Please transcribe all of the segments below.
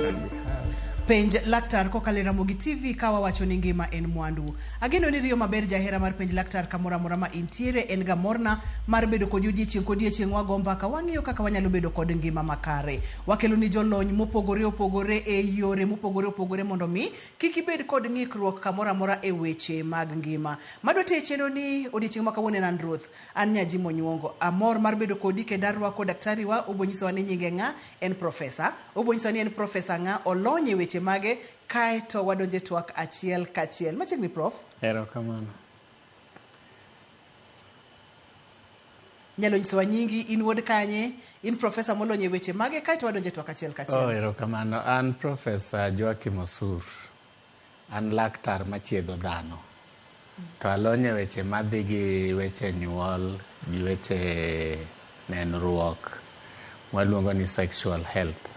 Can be heard. Penj laktar kokalo e Ramogi TV ka wawacho ni ngima en mwandu. Ageno ni riyo maber jahera mar penj laktar kamoro amora ma intiere en ga morna mar bedo kodi odiechieng' kodiechieng' wago mbaka wang'iyo kaka wanyalo bedo kod ngima makare. Wakelo ni jolony mopogore opogore e yore mopogore opogore mondo mi kik ibed kod ng'ikruok kamoro amora e weche mag ngima. Madwa tiyo e chenro ni odiechieng' ma kawuono en an Ruth. An nya Jim Onyuongo. Amor mar bedo kodi kendo arwako daktari wa obo nyisowa ni nyinge ng'a, en profesa. Obo nyisowa ni en profesa ng'a, olony e weche mage, kae to wadonje e twak achiel kachiel. Machiegni prof. Erokamano. Inyalo nyisowa nyingi, in wuod kanye, in profesa molony e weche mage, kae to wadonje e twak achiel kachiel. Oh, erokamano. An Profesa Joachim Osur. An laktar machiedho dhano. To alony e weche madhi gi weche nyuol gi weche nenruok mwaluongo ni sexual health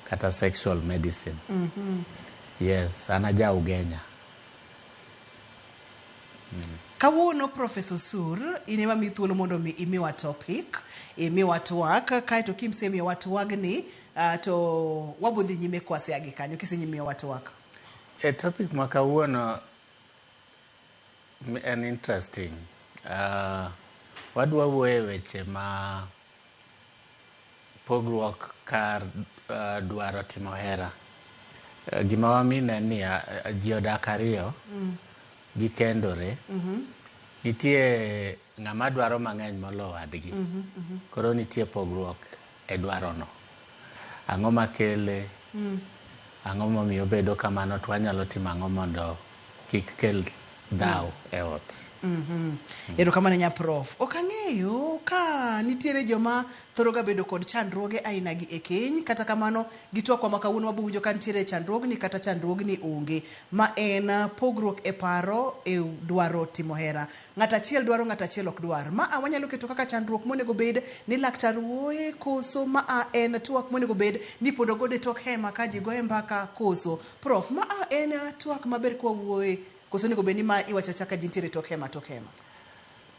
kata sexual medicine. Yes, an aja Ugenya. Kawuono Professor Osur, in ema miyi thuolo mondo mi imiwa topic, imiwa twak, kaeto kisemiyowa twagni to wabo dhi nyime kwasea gi kanyo kisemiyowa twak. E topic ma kawuono en interesting. Wadwa wuoyo e weche ma pogruok kar dwaro timo hera. Gima wamine en niya, ji odak ariyo, gikendore, nitie ng'ama dwaro mang'eny molo wadgi. Koro nitie pogruok e dwarono. Ang'o makele? Ang'o momiyo obedo kamano? To wanyalo timo ang'o mondo kik kel dhaw e ot? Erokamano nya prof. Ok ang'eyo ka nitiere joma thoro ga bedo kod chandruoge aina gi e keny, kata kamano gi twakwa ma kawuono wabo winjo ka nitiere chandruogni kata chandruogni onge. Ma en pogruok e paro e dwaro timo hera. Ng'at achiel dwaro, ng'at achiel ok dwar. Ma a wanyalo keto kaka chandruok monego bed ni laktar wuoye koso ma a en twak monego bed ni ipondo godo e tok hema ka ji goye mbaka koso. Prof, ma a en twak maber kwa wuoye koso onego bed ni ma iwacho achacha ka ji nitiere e tok hema tok hema?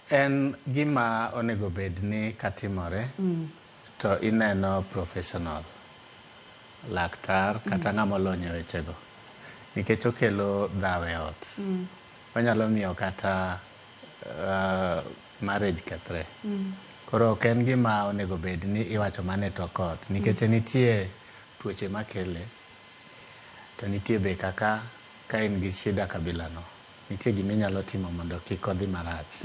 En gima onego bed ni katimore to ineno professional laktar kata ng'ama olony e wechego nikech okelo dhaw e ot. Onyalo miyo kata marriage kethre. Koro ok en gima onego bed ni iwacho mana e tok ot nikech nitie tuoche makele to nitie be kaka ka in gi shida kabila no nitie gima inyalo timo mondo kik odhi marach.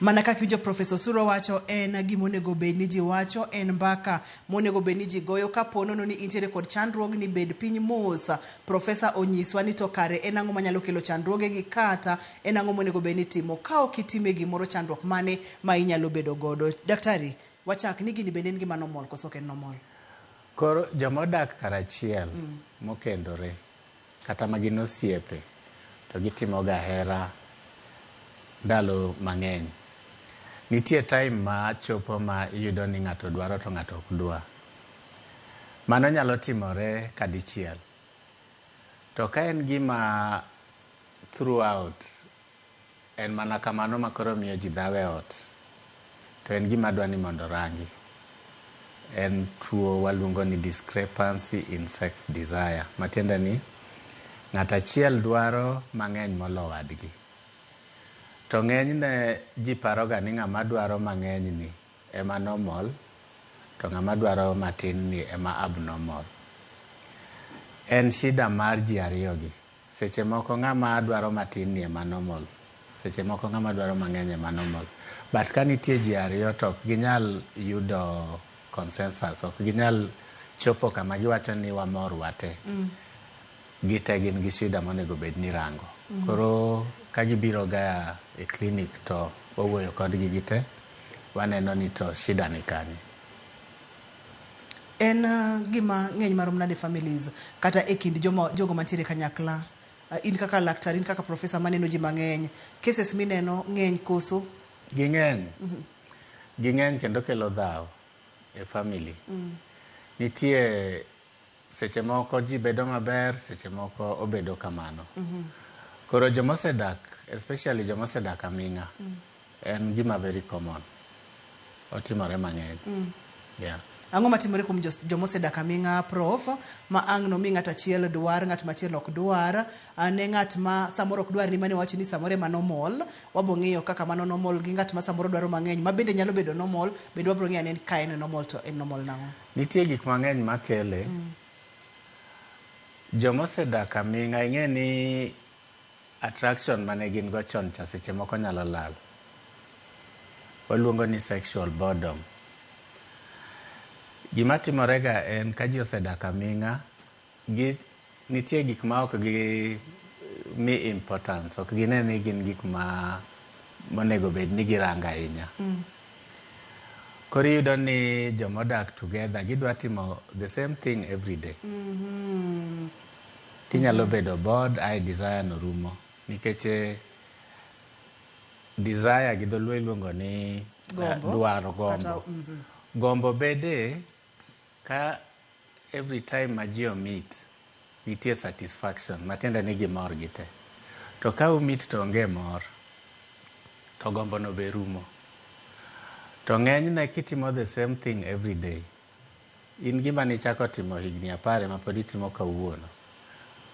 Mana kaka iwinjo Professor Osuru wacho, en gima onego bed ni ji wacho, en mbaka monego bed ni ji goyo kapo nono ni intiere kod chandruogni, bed piny mos. Profesa onyiswa ni to kare en ang'o manyalo kelo chandruoge gi kata en ang'o monego bed ni itimo. Ka ok itime gimoro chandruok mane ma inyalo bedo godo. Daktari, wachak ni gini bende en gima normal koso ok en normal? Koro joma odak karachiel mokendore kata ma gin osiepe to gitimo ga hera ndalo mang'eny. Nitie time ma chopo ma iyudo ni ng'ato dwaro to ng'ato ok dwa. Mano nyalo timore kadichiel. To ka en gima throughout en mana kamano ma koro miyo ji dhaw e ot, to en gima dwa ni mondo orangi. En tuo waluongo ni discrepancy in sex desire. Matiende ni ng'at achiel dwaro mang'eny molo wadgi. To ng'enyne ji paroga ni ng'ama dwaro mang'eny ni ema normal, to ng'ama dwaro matin ni ema abnormal. En shida mar ji ariyo gi. Seche moko ng'ama dwaro matin ni ema normal, seche moko ng'ama dwaro mang'eny ema normal. But ka nitie ji ariyo to ok ginyal yudo consensus, ok ginyal chopo kama giwacho ni wamor wate. Gite gin gi shida monego bed ni irango. Koro ka gibiro ga e clinic to wawuoyo kodgi gite, waneno ni to shida ni kanye. En gima ng'eny marom nade families kata e kind joma jogo mantiere kanyakla in kaka laktar, in kaka profesa maneno ji mang'eny, cases mineno ng'eny koso? Ging'eny. Ging'eny kendo kelo dhaw e family. Nitie seche moko ji bedo maber, seche moko obedo kamano. Koro joma osedak, especially joma osedak aming'a, en gima very common. Otimore mang'eny. Yeah. Ang'o matimore kuom jomosedak aming'a, Prof, ma ang' nomi ng'at achiel dwar, ng'at machielo ok dwar, ne ng'at ma samoro ok dwar ni mane wach ni samoro ema normal, wabo ng'iyo kaka mano normal gi ng'at ma samoro dwaro mang'eny, ma bende nyalo bedo normal, bende wabro ng'iyo ane ka en normal to en normal nang'o? Nitie gik mang'eny makele. Jomosedak aming'a ing'e ni attraction mane gin go chon cha seche moko nyalo lal. Waluongo ni sexual boredom. Gima timore ga en ka ji osedak aming'a, gi nitie gik ma ok gi mi importance, ok gine ni gin gik ma monego bed ni girango ahinya. Koro iyudo ni jomodak together gidwa timo the same thing every day. Tinyalo bedo bored ae desire no rumo. Nikech desire gi dholuo iluongo ni Gombo. dwaro gombo. Kata, Gombo bede ka every time ma ji o-meet nitie satisfaction matiende ni gimor gite. To ka u-meet to onge mor to gombo no be rumo. To ng'enyne kitimo the same thing every day, in gima nichako timo higni 10 ema pod itimo kawuono.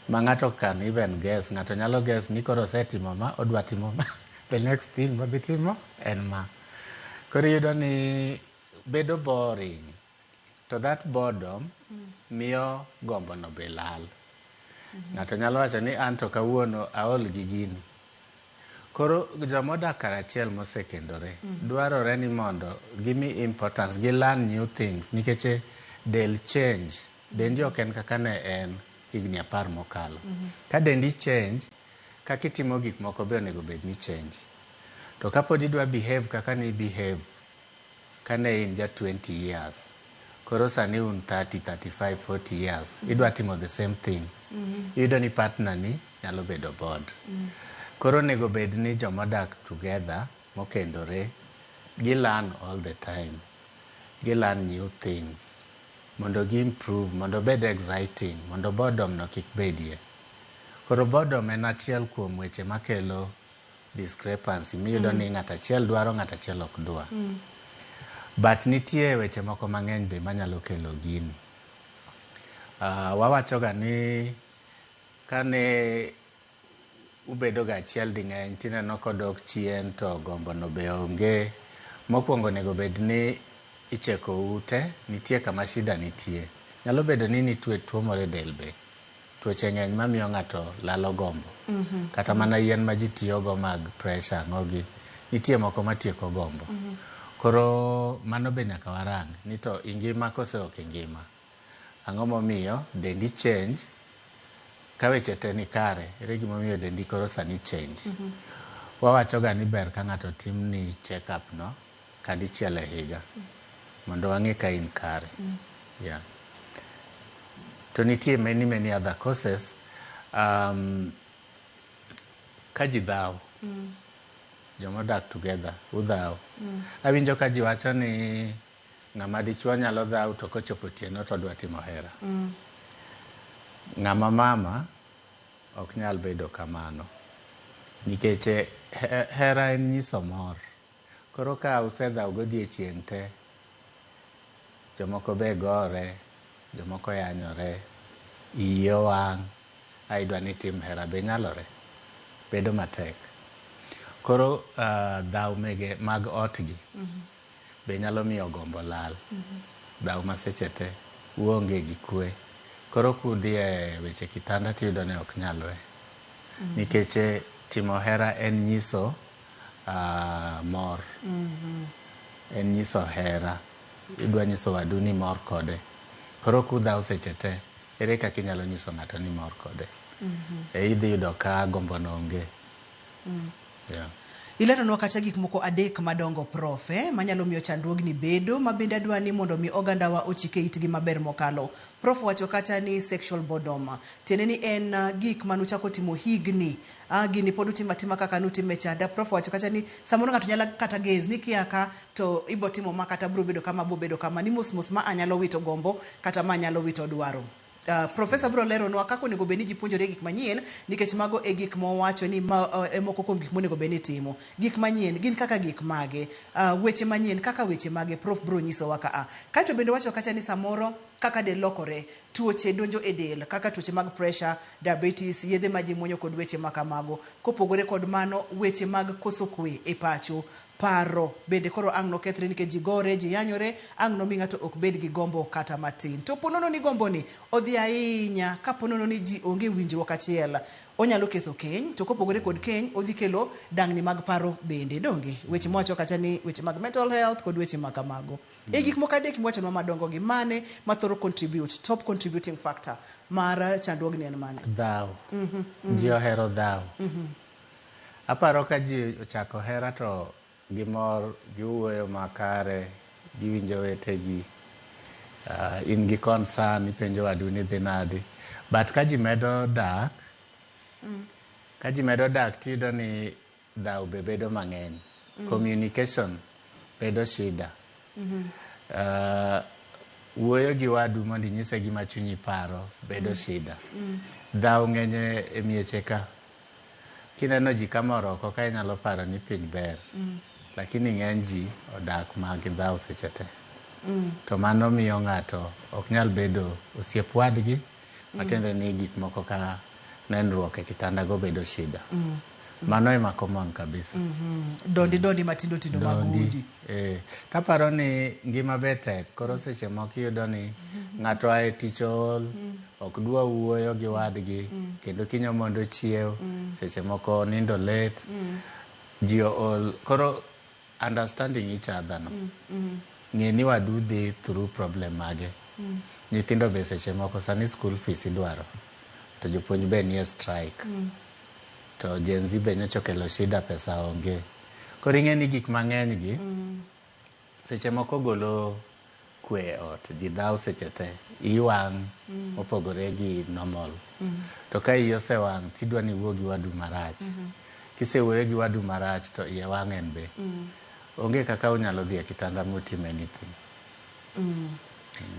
Ma ng'ato can even guess, ng'ato nyalo guess ni koro osetimo ma, odwa timo ma, the next thing modhi timo en ma. Koro iyudo ni bedo boring. To that boredom miyo gombo no be lal. Ng'ato nyalo wacho ni an to kawuono aol gi gini. Koro jomodak karachiel mosekendore dwarore ni mondo gimi importance, gi learn new things nikech del change. Dendi ok en kaka ne en higni 10 mokalo. Ka dendi change, kaka itimo gik moko be onego bed ni change. To kapod idwa behave kaka ni behave kane in ja 20 years, koro sani un 30, 35, 40 years, idwa timo the same thing. Iyudo ni partner ni nyalo bedo bored. Koro onego bed ni jomodak together mokendore gi learn all the time. Gi learn new things mondo gi improve, mondo obed exciting, mondo boredom no kik bedie. Koro boredom en achiel kuom weche makelo discrepancy miyudo ni ng'at achiel dwaro, ng'at achiel ok dwar. But nitie weche moko mang'eny be manyalo kelo gini. Wawacho ga ni kane ubedo ga achiel ding'eny tineno kodok chien to gombo no be onge. Mokwongo onego bed ni icheko ute, nitie kama shida nitie. Nyalo bedo ni nitie tuo moro e del be. Tuoche ng'eny mamiyo ng'ato lalo gombo. Kata mana yien ma ji tiyogo mag pressure ang'o gi, nitie moko matieko gombo. Koro mano be nyaka warang ni to ingima kose ok ingima. Ang'o momiyo dendi change ka weche te ni kare, ere gimomiyo dendi koro sani change. Wawacho ga ni ber ka ng'ato timni check up no kadichiel e higa mondo wang'e ka in kare. Yeah. To nitie many many other causes. Ka ji dhaw, jomodak together, udhaw. Awinjo ka ji wacho ni ng'ama dichuo nyalo dhaw to kochopo otieno to odwa timo hera. Ng'ama mama ok nyal bedo kamano. Nikech hera en nyiso mor. Koro ka usedhaw godiechieng' te, jomoko be gore, jomoko yanyore, iyi owang', a idwa ni itim hera be nyalore? Bedo matek. Koro dhaw mege mag ot gi be nyalo miyo gombo lal. Dhaw ma seche te uonge gi kwe. Koro kudhi e weche kitanda tiyudo ni ok nyalre. Nikech timo hera en nyiso mor. En nyiso hera. Idwa nyiso wadu ni imor kode. Koro kudhaw seche te, ere kaka inyalo nyiso ng'ato ni imor kode? E idhi yudo ka gombo no onge. Yeah. Ileronwa kacha gik moko adek madongo, Prof, manyalo miyo chandruogni bedo, ma bende adwa ni mondo mi ogandawa ochike itgi maber mokalo. Prof wacho kacha ni sexual boredom, tiende ni en gik manuchako timo higni, gini pod utimo atima kaka nutime chanda. Prof wacho kacha ni samoro ng'ato nyalo kata gaze ni kia ka to ibo timo ma kata bro bedo kama, bo bedo kama, ni mos mos ma anyalo wito gombo kata ma anyalo wito dwaro. Profesa biro leronwa kaka onego bed ni ji puonjore gik manyien nikech mago e gik mowacho ni ma e moko kuom gik monego bed ni itimo. Gik manyien gin kaka gik mage? Weche manyien kaka weche mage? Prof biro nyisowa ka a. Kaeto bende wacho kacha ni samoro kaka del lokore, tuoche donjo e del kaka tuoche mag pressure, diabetes, yedhe ma ji muonyo kod weche ma kamago. Kopogore kod mano, weche mag koso kwe e pacho, paro bende koro ang' nokethre nikech ji gore, ji yanyore, ang' nomi ng'ato ok bed gi gombo kata matin. To ponono ni gombo ni odhi ahinya, ka ponono ni ji onge winjruok achiel, onyalo ketho keny, to kopogore kod keny, odhi kelo dangni mag paro bende. Donge? Weche mwacho kacha ni weche mag mental health kod weche ma kamago. E gik moko adek miwachonwa madongo gi mane mathoro contribute, top contributing factor mar chandruogni en mane? Dhaw. Ji ohero dhaw. Aparo ka ji ochako hera to gimor, giwuoyo makare, giwinjo wetegi. In gi concern, ipenjo wadu ni dhi nadi. But ka ji medo dak, ka ji medo dak tiyudo ni dhaw be bedo mang'eny. Communication bedo shida. Wuoyo gi wadu mondo inyise gima chunyi paro bedo shida. Dhaw ng'eny e mieche ka. Kineno ji kamor oko ka inyalo paro ni piny ber. Lakini ng'eny ji odak ma gidhaw seche te. To mano miyo ng'ato ok nyal bedo osiep wadgi, matiende ni gik moko ka nenruok e kitanda go bedo shida. Mano ema common kabisa. Dondi dondi matindo tindo mag Dondi. udi. Kaparo ni ngima be tek, koro seche moko iyudo ni ng'ato ae tich ool, ok dwa wuoyo gi wadgi, kendo kiny omondo chiew, seche moko nindo late, ji ool. Koro understanding each other no. Ng'e ni wadu dhi through problem mage. Nyithindo be seche moko sani school fees idwaro, to jopuonj be nie strike. To Gen Z be nyocha okelo shida pesa onge. Koro ing'e ni gik mang'eny gi, seche moko golo kwe e ot, ji dhaw seche te, iyi wang' mopogore gi normal. To ka iyi osewang' tidwa ni iwuo gi wadu marach. Kisewuoyo gi wadu marach to iye wang' en be. Onge kaka unyalo dhi e kitanda mutim anything.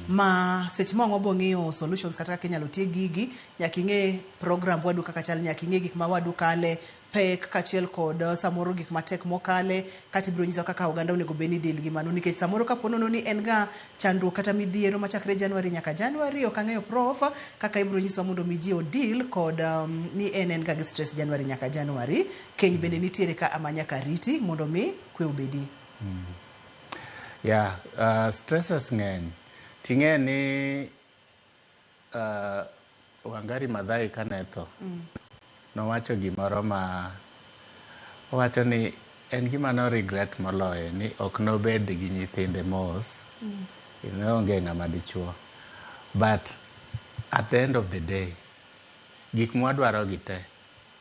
Ma seche ma wabo ng'iyo solutions kata kaka inyalo tiek gigi, nyaka ing'e program wadu kaka chal, nyaka ing'e gik ma wadu kale, pek kaachiel kod samoro gik matek mokale, kata ibiro nyiso kaka oganda onego bed ni deal gi mano nikech samoro kapo nono ni en ga chandruok kata midhiero machakre January nyaka January, ok ang'eyo prof kaka ibiro nyisowa mondo mi ji o-deal kod ni en ga gi stress January nyaka January. Keny bende nitiere ka ama nyaka riti mondo mi kwe obedi. Yeah, stresses ng'eny. Ting'e ni Wangari Maathai kane tho, nowacho gimoro ma owacho ni en gima no regret moloyo ni ok nobed gi nyithinde mos, ne onge ng'ama dichuo. But at the end of the day, gik mwadwaro gi te,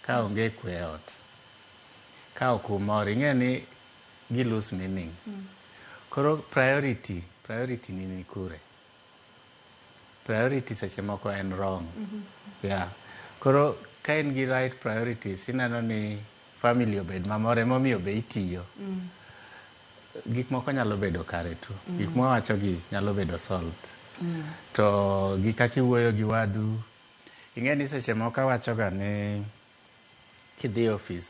ka onge kwe e ot, ka ok umor, ing'e ni gi lose meaning. Koro priority ni kure? Priority seche moko en wrong. Yeah. Koro ka in gi right priorities, ineno ni family obed mamor emomiyo be itiyo. Gik moko nyalo bedo kare tu. Gik mwawacho gi nyalo bedo solved. To gi kaka iwuoyo gi wadu, ing'e ni seche moko awacho ga ni kidhi e office,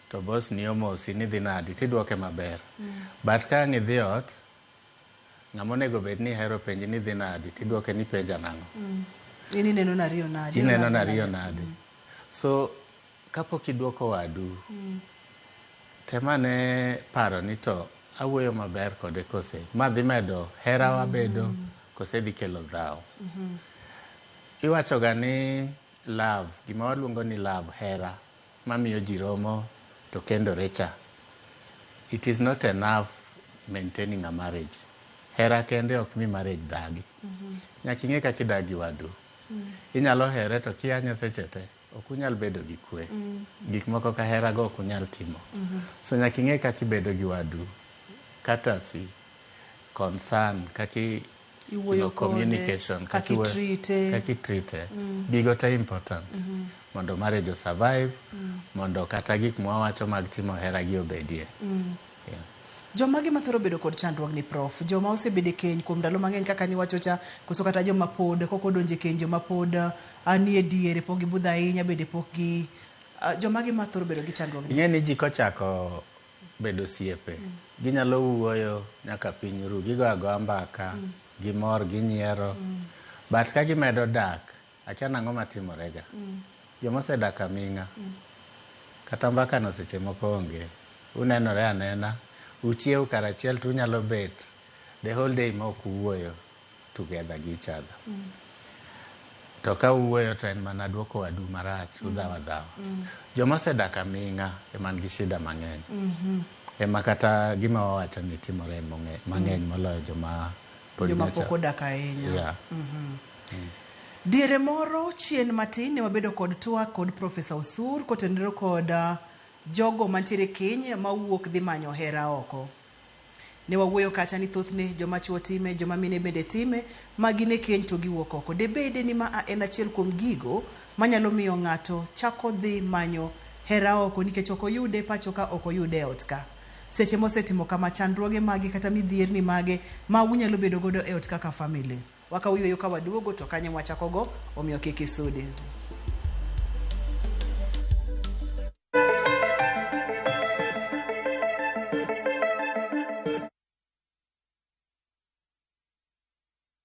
to boss ni omosi ni dhi nadi, tidwoke maber. But ka ang' idhi ot, ng'ama onego bed ni ihero penji ni dhi nadi, tidwoke ni penja nang'o. In ineno nariyo nadi? Ineno nariyo nadi. So, kapok idwoko wadu, tem ane paro ni to awuoyo maber kode kose. Ma dhi medo hera wabedo, kose dhi kelo dhaw. Iwacho ga ni love, gima waluongo ni love, hera, mamiyo ji romo to kendore cha. It is not enough maintaining a marriage. Hera kende ok mi marriage dagi. Nyaka ing'e kaka idak gi wadu. Inyalo here to kiyanye seche te, ok unyal bedo gi kwe. Gik moko ka hera go ok unyal timo. So nyaka ing'e kaka ibedo gi wadu. Courtesy, concern, kaka Iwuoyo kode, communication, kaka i-treat-e. kaka i-treat-e. Gigo te important. Mondo marriage o survive, mondo kata gik mwawacho mag timo hera gi obedie. Yeah. Joma gi mathoro bedo kod chandruok ni prof, joma osebedo e keny kuom ndalo mang'eny kaka niwacho cha, koso kata joma pod kok odonjo e keny, joma pod nie diere, pok gibudho ahinya, bende pok gi joma gi mathoro bedo gi chandruok ni. Ing'e ni ji kochako bedo osiepe, ginyalo wuoyo nyaka piny ru, gigo agoya mbaka, gimor, ginyiero. But ka gimedo dak, akia nang'o matimorega. Joma osedak aming'a, kata mbaka no seche moko onge. Unenore anena, uchiew karachiel to unyalo bet the whole day ma ok uwuoyo together gi each other. To ka uwuoyo to en mana duoko wadu marach, udhawo adhawa. Joma osedak aming'a ema nigi shida mang'eny. Ema kata gima wawacho ni timore mang'eny moloyo joma pod Joma nyocha. pok odak ahinya. Yeah. Diere moro chien matin ne wabedo kod twak kod Profesa Osur kotenore kod jogo mantiere keny mawuok dhi manyo hera oko. Ne wawuoyo kacha ni thothne joma chuo time, joma mine bende time, ma gin e keny to giwuok oko. Debede ni ma en achiel kuom gigo manyalo miyo ng'ato chako dhi manyo hera oko nikech ok oyude pacho ka, ok oyude e ot ka. Seche mosetimo kama, chandruoge mage kata midhierni mage ma unyalo bedo godo e ot kaka family. Wakaw yweyo ka waduogo to kanyo mwachakogo, omiyo kik isudi.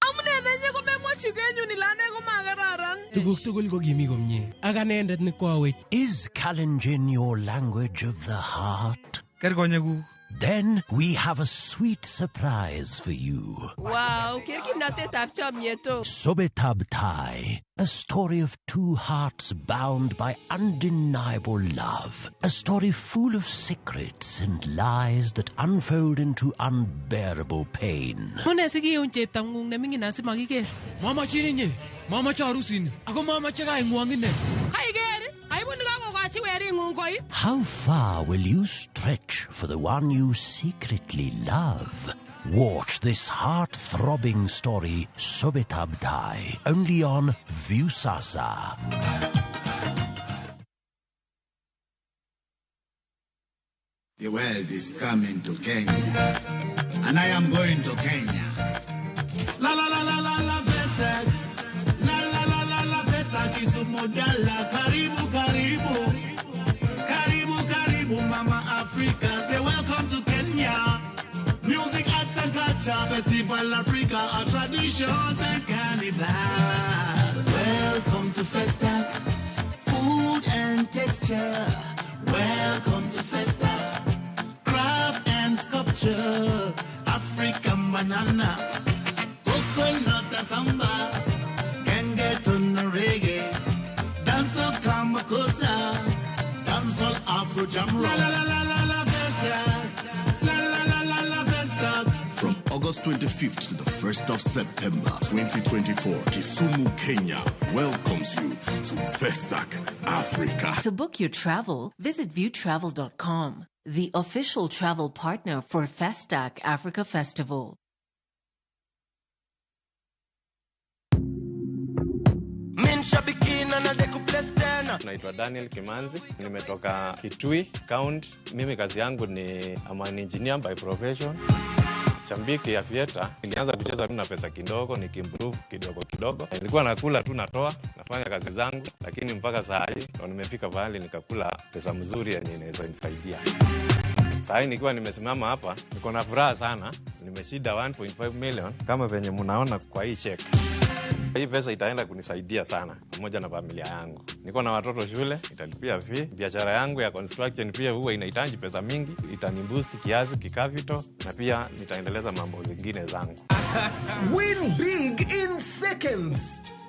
Amune nenye komemwochi kenyun ile ane komakararan. Tuguk tugul ko kimi komie. Ak anendet ne koawech. Is Kalenjin your language of the heart? Ker konyekuk. Then we have a sweet surprise for you. Wow, ker kimnatetab chomyet o. Sobetab Tai, a story of two hearts bound by undeniable love. A story full of secrets and lies that unfold into unbearable pain. Mune sikiun cheptang'ung neming'in asimakiker. Mamachin inye. Mamache arusini. Ako mamache kaing'wong ine. Kaiker, aibu nekakokochi wering'ung koi. How far will you stretch for the one you secretly love? Watch this heart-throbbing story, Sobetab Tai, only on Viusasa. The world is coming to Kenya, and I am going to Kenya. La la la la la la Festac. La la la la la Festac Kisumu Dala. Karibu karibu. Karibu karibu Mama Africa. Say welcome to Kenya. Music, arts and culture, Festival Africa, our traditions and carnival. Welcome to Festac. Food and texture. Welcome to Festac. Craft and sculpture. African banana. Coconut and samba. Gengetone reggae. Dancehall Kamakosa. Dancehall Afro Jam Rock. La la la la la Festac. La la la la la Festac. From August 25th to the 1st of September 2024, Kisumu, Kenya welcomes you to Festac Africa. To book your travel, visit viewtravel.com, the official travel partner for Festac Africa Festival. Naitwa Daniel Kimanzi, nimetoka Kitui County. Mimi kazi yangu ni I'm an engineer by profession. Shabiki ya Aviator, nilianza kucheza tu na pesa kidogo, nikiimprove kidogo kidogo. Nilikuwa nakula tu natoa, nafanya kazi zangu, lakini mpaka saa hii ndo nimefika pahali nikakula pesa mzuri yenye inaweza nisaidia. Saa hii nikiwa nimesimama hapa, niko na furaha sana. Nimeshinda 1.5 million kama venye mnaona kwa hii check. Hii pesa itaenda kunisaidia sana pamoja na familia yangu. Niko na watoto shule, italipia fee. Biashara yangu ya construction pia huwa inahitaji pesa mingi, itaniboost kiasi kikapital na pia nitaendeleza mambo zingine zangu. Win big in seconds.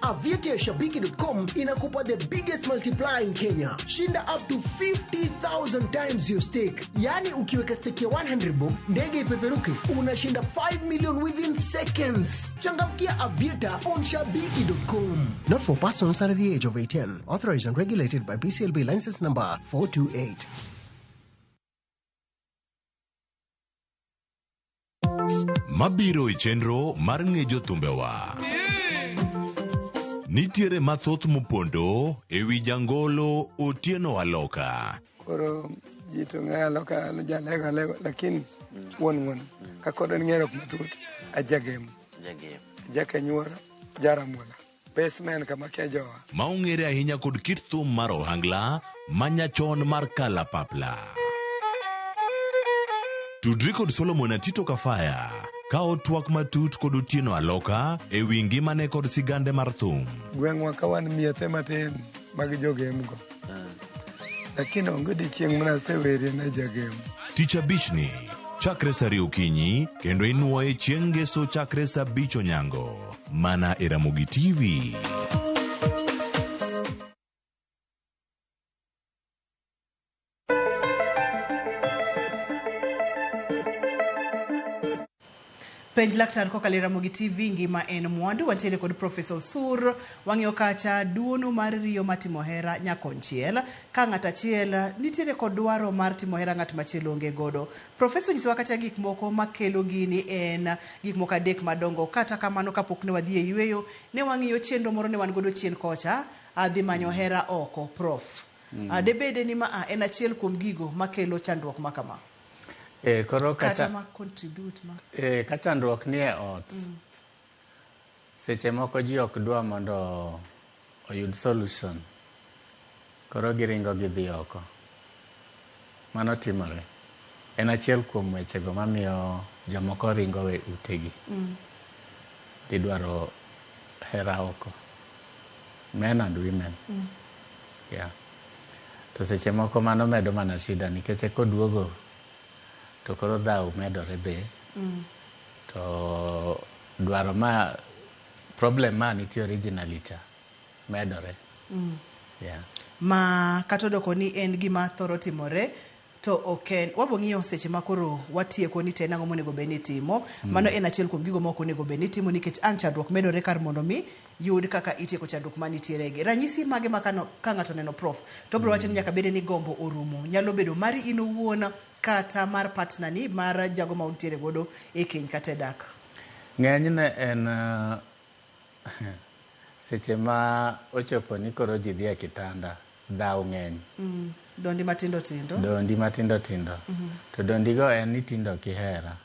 Aviator Shabiki.com inakupa the biggest multiplier in Kenya. Shinda up to 50,000 times your stake. Yani ukiweka stake ya 100 bob, ndege ipeperuke, unashinda 5 million within seconds. Changamkia Aviator on Shabiki.com. Not for persons under the age of 18. Authorized and regulated by BCLB license number 428. Mabiro e chenro mar ng'e jothumbewa. Nitiere mathoth mopondo e wi jangolo Otieno Aloka. Koro ji to ng'eyo Aloka jalego alego, lakini Wuon ng'wono. Ka kod en ng'erruok matut, ajagemo. Jagem. Jakanyuora, jaramuola. Basement kama kia jowa. Ma ong'ere ahinya kod kit thum mar ohangla manyachon mar kalapapla. Tudri kod Solomon Atito Kafaya ka otwak matut kod Otieno Aloka e wi ngimane kod sigande mar thum. Gweng'wa ka wan miethe matin mag jogemgo. Lakini onge odiechieng' mana asewerie ne jagemo. Tich abichni chakre saa ariyo okinyi kendo inuoye chieng' ngeso chakre saa abich onyango mana e Ramogi TV. Penj laktar kokalo e Ramogi TV ngima en mwandu. Wantiere kod Profesa Osur. Wang'iyo kacha duono mar riyo matimo hera nyakonchiel. Ka ng'at achiel nitiere kod dwaro mar timo hera ng'at machielo onge godo. Profesa onyisowa kacha gik moko makelo gini en gik moko adek madongo. Kata kamano kapok ne wadhi e yueyo, ne wang'iyo chenro moro ne wan godo chien kocha, adhi manyo hera oko, Prof. Debede ni ma en achiel kuom gigo makelo chandruok ma kama. Koro kata ma contribute ma. Ka chandruok nie ot, seche moko ji ok dwa mondo oyud solution. Koro giringo gidhi oko. Mano timore. En achiel kuom wechego mamiyo jomoko ringo we utegi. Dhi dwaro hera oko. Men and women. Yeah. To seche moko mano medo mana shida nikech koduogo to koro dhaw medore be. To dwaro ma problem ma nitie originally cha medore. Yeah. Ma kata odoko ni en gima thoro timore to ok en wabo ng'iyo seche ma koro watieko ni to en ang'o monego bed ni itimo. Mano en achiel kuom gigo ma ok onego bed ni itimo nikech ang' chandruok medore kar mondo mi yud kaka itieko chandruok manitiere gi. Ranyisi mage ma ka ng'ato oneno Prof to obiro wacho ni nyaka bede ni gombo orumo. Nyalo bedo mari in owuon kata mar partner ni mar jago ma untiere godo e keny kata e dak. Ng'enyne en seche ma ochopo ni koro ji dhi e kitanda, dhaw ng'eny. Dondi matindo tindo. Dondi matindo tindo. To dondigo en ni tindo kihera.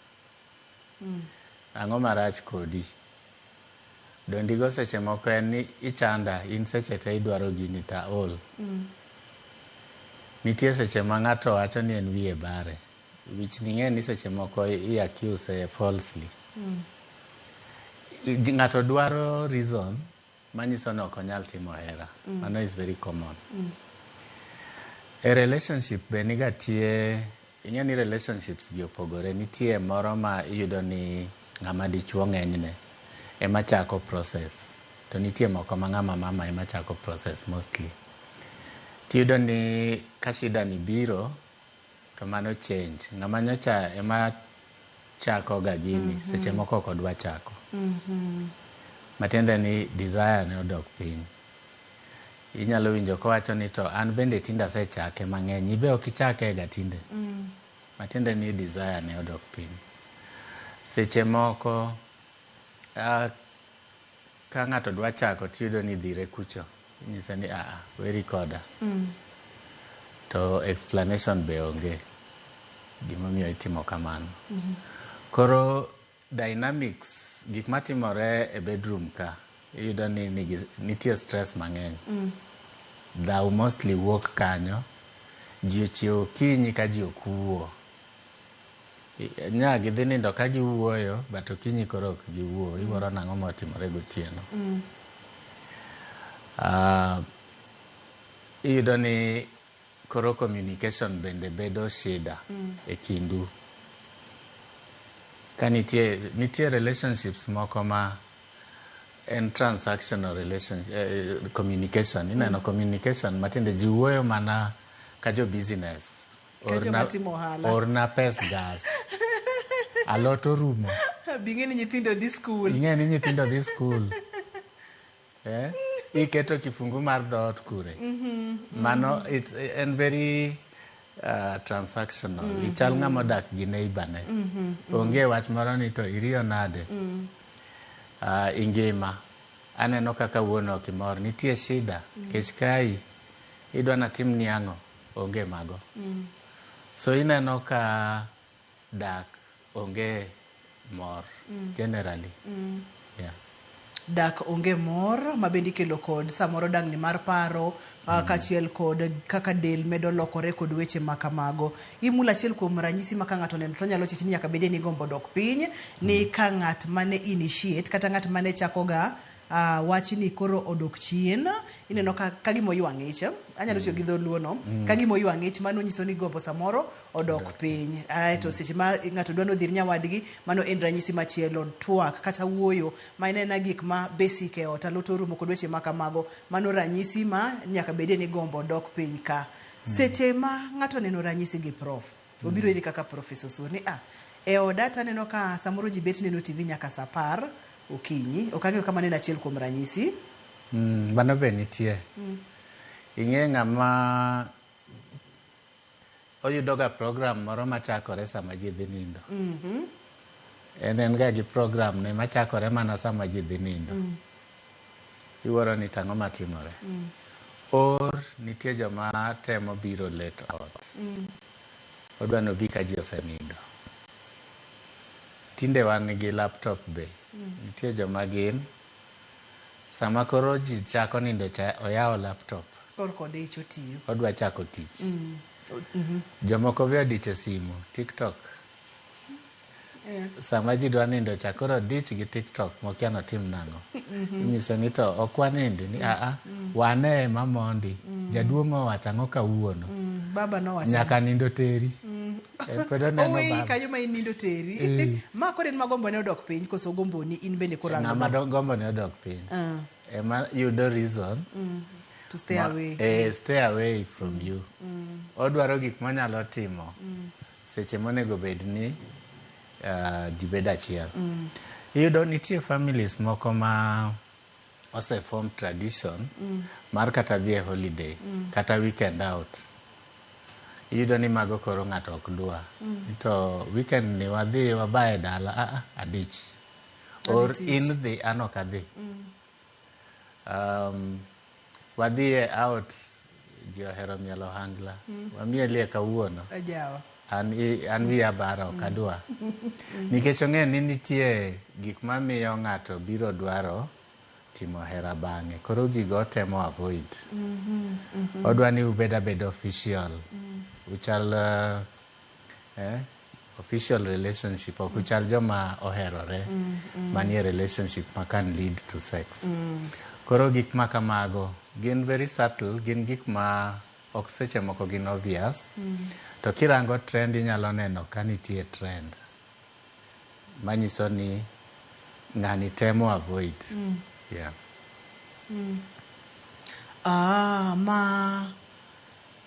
Ang'o marach kodi? Dondigo seche moko en ni ichanda, in seche te idwaro gini ta ol. Nitie seche ma ng'ato wacho ni en wiye bare. Wich ni ng'e ni seche moko i accuse falsely. Ng'ato dwaro reason manyiso ni ok onyal timo hera. Mano is very common. E relationship be niga tie, ing'e ni relationships gi opogore. Nitie moro ma iyudo ni ng'ama dichuo ng'enyne ema chako process. To nitie moko ma ng'ama mama ema chako process mostly. Tiyudo ni ka shida ni biro to mano change. Ng'ama nyocha ema chako ga gini, seche moko ok odwa chako. Matiende ni desire ne odok piny. Inyalo winjo kowacho ni to an bende tinde asechake mang'eny, ibe ok ichake ga tinde. Matiende ni desire ne odok piny. Seche moko ka ng'ato dwa chako tiyudo ni dhire kucho. Inyise ni aa, weri koda. To explanation be onge gimomiyo itimo kamano. Koro dynamics, gik matimore e bedroom ka, iyudo ni nitie stress mang'eny. Dhaw mostly wuok kanyo, ji ochiew okinyi ka ji ok wuo. Nya gidhi nindo ka giwuoyo, but okinyi koro ok giwuo. Iwuoro nang'o motimore gotieno. Iyudo ni koro communication bende bedo shida e kindu. Ka nitie relationships moko ma en transactional relationship, communication. Ineno communication matiende ji wuoyo mana ka jo business. Orna pes gas. Alot orumo. Bing'e ni nyithindo dhi skul. Ing'e ni nyithindo dhi skul. Iketo kifungu mar dhoot kure. Mano it's en very transactional. Ichal ng'ama odak gi neighbor ne. Onge wach moro ni to iriyo nade. Ingima. Aneno kaka wuon ok imor. Nitie shida. Kech kai idwa natim ni ang'o. Onge mago. So ineno ka dak onge mor generally. Yeah. Dak onge mor ma bende ikelo kod samoro dang'ni mar paro kaachiel kod kaka del medo lokore kod weche ma kamago. Imulo achiel kuom ranyisi ma ka ng'ato oneno to onyalo chich ni nyaka bedie ni gombo dok piny, ni ka ng'at mane initiate kata ng'at mane chakoga wachni koro odok chien, ineno ka gima oywa ng'ich, anyalo tiyo gi dholuo no, ka gima oywa ng'ich, mano nyiso ni gombo samoro odok piny. Aeto seche ma ng'ato dwa nodhir nyawadgi, mano en ranyisi machielo. Twak kata wuoyo ma en ena gik ma basic e ot, alot orumo kod weche ma kamago, mano ranyisi ma nyaka bedie ni gombo dok piny ka. Seche ma ng'ato oneno ranyisi gi, prof, obiro iri kaka Professor Osur ni e oda to aneno ka samoro ji bet neno TV nyaka sa 10 okinyi. Ok ang'eyo ka mano en achiel kuom ranyisi. Mano be nitie. Ing'e ng'ama oyudoga program moro machakore sama ji dhi nindo. En ga gi program ne machakore mana sama ji dhi nindo. Iwuoro ni tang'o matimore. Or nitie joma temo biro late ot. Odwa nobi ka ji osenindo. Tinde wan gi laptop be. Nitie joma gin sama koro ji chako nindo cha oyawo laptop. Kor odich otiyo. Odwa chako tich. Jomoko be odich e simu, TikTok. Sama ji dwa nindo cha koro odich gi TikTok mokia notim nang'o. Inyise ni to ok wanindi ni aa wane ema mondi. Jaduong' owacho ang'o kawuono. Baba nowacho. Nyaka nindo teri. En pod oneno Oweyi baba. kanyo ma in nindo teri. Ma koro en ma gombo ne odok piny koso gomboni in bende koro ang'o? Ng'ama gombo ne odok piny. Ema yudo reason To stay away. Stay away from you. Odwaro gik monyalo timo seche monego bed ni ji bedo achiel. Iyudo nitie families moko ma ose form tradition mar kata dhi e holiday kata weekend out. Iyudo ni mago koro ng'ato ok dwa. To weekend ni wadhi wabaye dala, adich. Or tich. In dhi an ok adhi. Wadhi e out, ji ohero mielo ohangla. Wamielie kawuono. Ajawa. An wiya bara ok adwa. Nikech ong'eyo ni nitie gik mamiyo ng'ato biro dwaro timo hera bang'e. Koro gigo otemo avoid. Odwa ni ubed abeda official. Uchal official relationship, ok uchal joma oherore manie relationship ma can lead to sex. Koro gik ma kamago gin very subtle, gin gik ma ok seche moko gin obvious. To kirango trend inyalo neno ka nitie trend manyiso ni ng'ani temo avoid. Yeah. Ma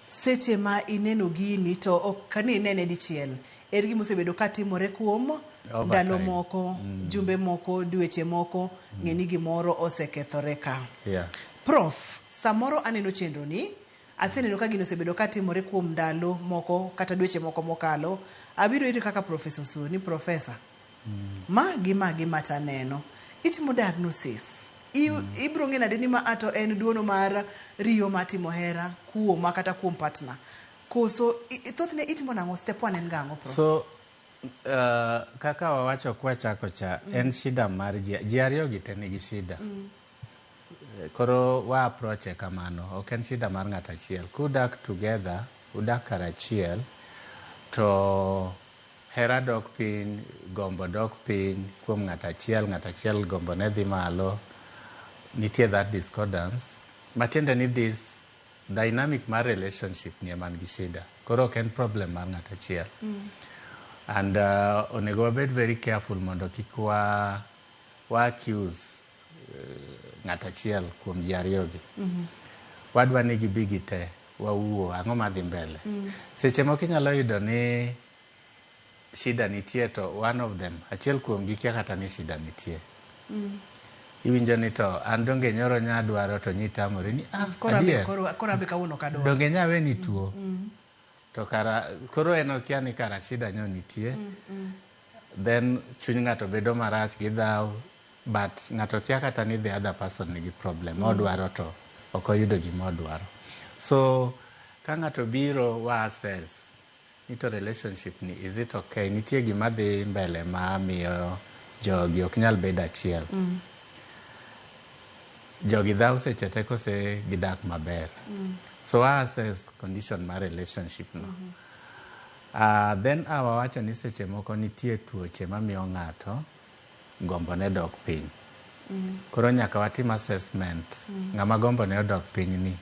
seche ma ineno gini to ok kani inene dichiel, en gima osebedo katimore kuom Over ndalo time. moko, jumbe moko, dweche moko, ng'e ni gimoro osekethore ka. Prof, samoro aneno chenro ni, aseneno ka gino osebedo katimore kuom ndalo moko kata dweche moko mokalo. Abiro iri kaka Professor Osur ni professor. Ma gi ma gi ma taneno. Itimo diagnosis. Ibiro ng'e nade ni ma ato en duono mar riyo mar timo hera kuoma kata kuom partner. Koso thothne itimo nang'o? Step 1 en gang'o, prof? So kaka wawacho kwachako cha, en shida mar ji, ji ariyo gi te nigi shida. Koro wa approach e kamano, ok en shida mar ng'ato achiel. Kudak together, udak karachiel, to hera dok piny, gombo dok piny kuom ng'ato achiel, ng'ato achiel gombo ne dhi malo, nitie that discordance. Matiende ni this dynamic mar relationship ni ema nigi shida. Koro ok en problem mar ng'ato achiel. And onego wabed very careful mondo kik wa accuse ng'ato achiel kuom ji ariyo gi. Wadwa ni gibi gite, wawuo, ang'o madhi mbele. Seche moko inyalo yudo ni shida nitie to one of them, achiel kuom gi kia kata ni shida nitie. Iwinjo ni to an donge nyoro nya dwaro to nyitamori ni adier. Koro ambe kawuono ok adwar. Donge nya we ni tuo. To kara koro en okia ni kara shida nyo nitie. Then chuny ng'ato bedo marach gi dhaw, but ng'ato kia kata ni the other person nigi problem. Odwaro to ok oyudo gima odwaro. So ka ng'ato biro wa assess ni to relationship ni is it okay, nitie gima dhi mbele ma miyo jogi ok nyal bedo achiel. Jogi dhaw seche te kose gidak maber. So wa assess condition mar relationship no. Then awawacho ni seche moko nitie tuoche mamiyo ng'ato gombo ne dok piny. Koro nyaka watim assessment. Ng'ama gombo ne odok piny ni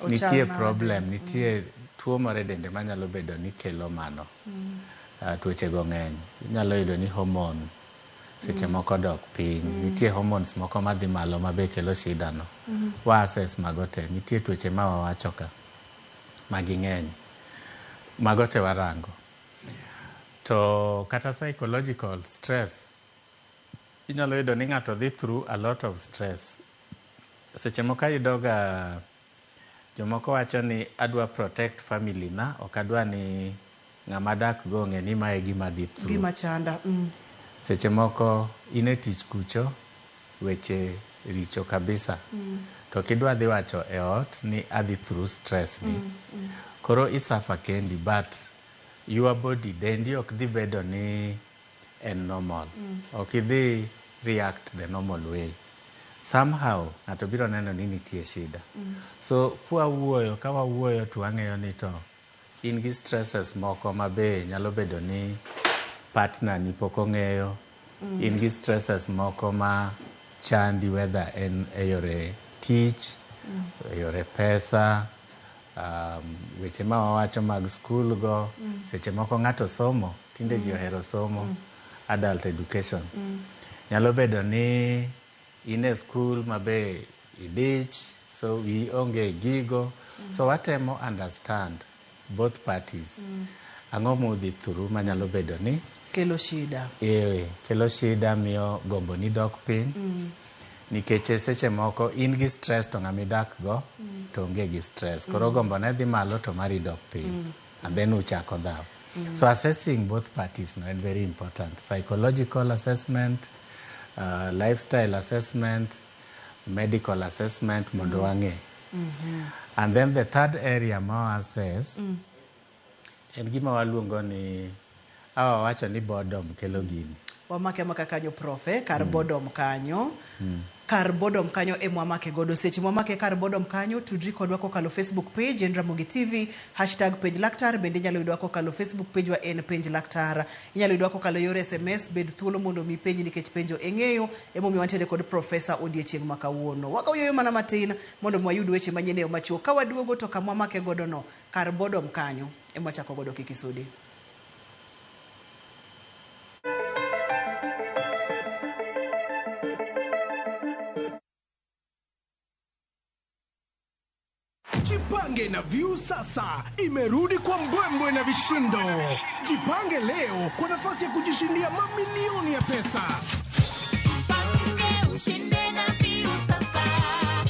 Ochal nitie nade? Problem, nitie tuo moro e dende manyalo bedo ni kelo mano. Tuoche go ng'eny. Inyalo yudo ni hormone seche moko dok piny. Nitie hormones moko madhi malo mabe kelo shida no. Wa assess mago te. Nitie tuoche ma wawacho ka magi ng'eny. Mago te warango. To kata psychological stress, inyalo yudo ni ng'ato dhi through a lot of stress. Seche moko ayudo ga jomoko wacho ni adwa protect family na, ok adwa ni ng'ama dak go ong'e ni mae gima dhi through. Gima chanda. Seche moko in e tich kucho, weche richo kabisa. To kidwa dhi wacho e ot ni adhi through stress ni. Koro isuffer kendi, but your body, dendi ok dhi bedo ni en normal. Ok idhi react the normal way. Somehow ng'ato biro neno ni nitie shida. So kwawuoyo, ka wawuoyo to wang'eyo ni to in gi stresses moko ma be nyalo bedo ni partner ni pok ong'eyo. In gi stresses moko ma chandi, whether en e yore tich, e yore pesa, weche ma wawacho mag skul go. Seche moko ng'ato somo, tinde ji ohero somo, adult education. Nyalo bedo ni in e skul ma be idich, so wiyi onge e gigo. So watemo understand both parties. Ang'o mudhi through manyalo bedo ni kelo shida. Kelo shida, miyo gombo ni dok piny. Nikech seche moko in gi stress to ng'ama idak go to onge gi stress. Koro gombo ne dhi malo to mari dok piny. And then uchako dhaw. So assessing both parties no en very important. Psychological assessment, lifestyle assessment, medical assessment mondo wang'e. And then the third area ma wa assess en gima waluongo ni awa wacho ni boredom kelo gini. Wamake amaka kanyo, prof, kar boredom kanyo. Kar boredom kanyo e mwamake godo. Seche mwamake kar boredom kanyo, tudri kodwa kokalo Facebook page en Ramogi TV, #PenjLaktar. Bende inyalo yudwa kokalo Facebook page wa en Penj Laktar. Inyalo yudwa kokalo yor SMS. Bed thuolo mondo mi penji, nikech penjo e ng'eyo emomiyo wantiere kod profesa odiechieng' ma kawuono. Wakawo yueyo mana matin mondo mi wayud weche manyien e yo machuok. Ka waduogo to kamwamake godo no, kar boredom kanyo ema wachako godo. Kik isudi. Jipange na Viusasa imerudi kwa mbwembwe na vishindo. Jipange leo kwa nafasi ya kujishindia mamilioni ya pesa. Ushinde na Viusasa.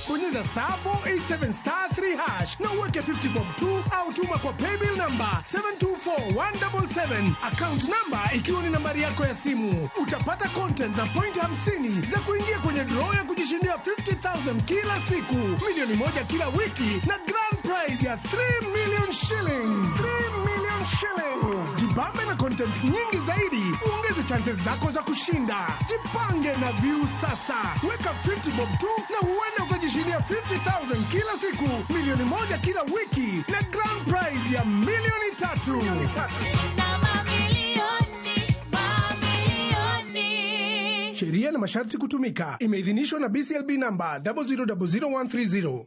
Bonyeza *487*3# na uweke 50 bob tu au tuma kwa paybill number 724177, account number ikiwa ni nambari yako ya simu. Utapata content na point 50 za kuingia kwenye draw ya kujishindia 50,000 kila siku, 1 milioni kila wiki na grand prize ya 3 million shillings. 3 million shillings. Jibambe na content nyingi zaidi, uongeze chances zako za kushinda. Jipange na Viusasa. Weka 50 bob tu na huenda ukajishindia 50,000 kila siku, 1 milioni kila wiki na grand prize ya 3 milioni. Shinda mamilioni, mamilioni. Sheria na masharti kutumika. Imeidhinishwa na BCLB namba 0000130.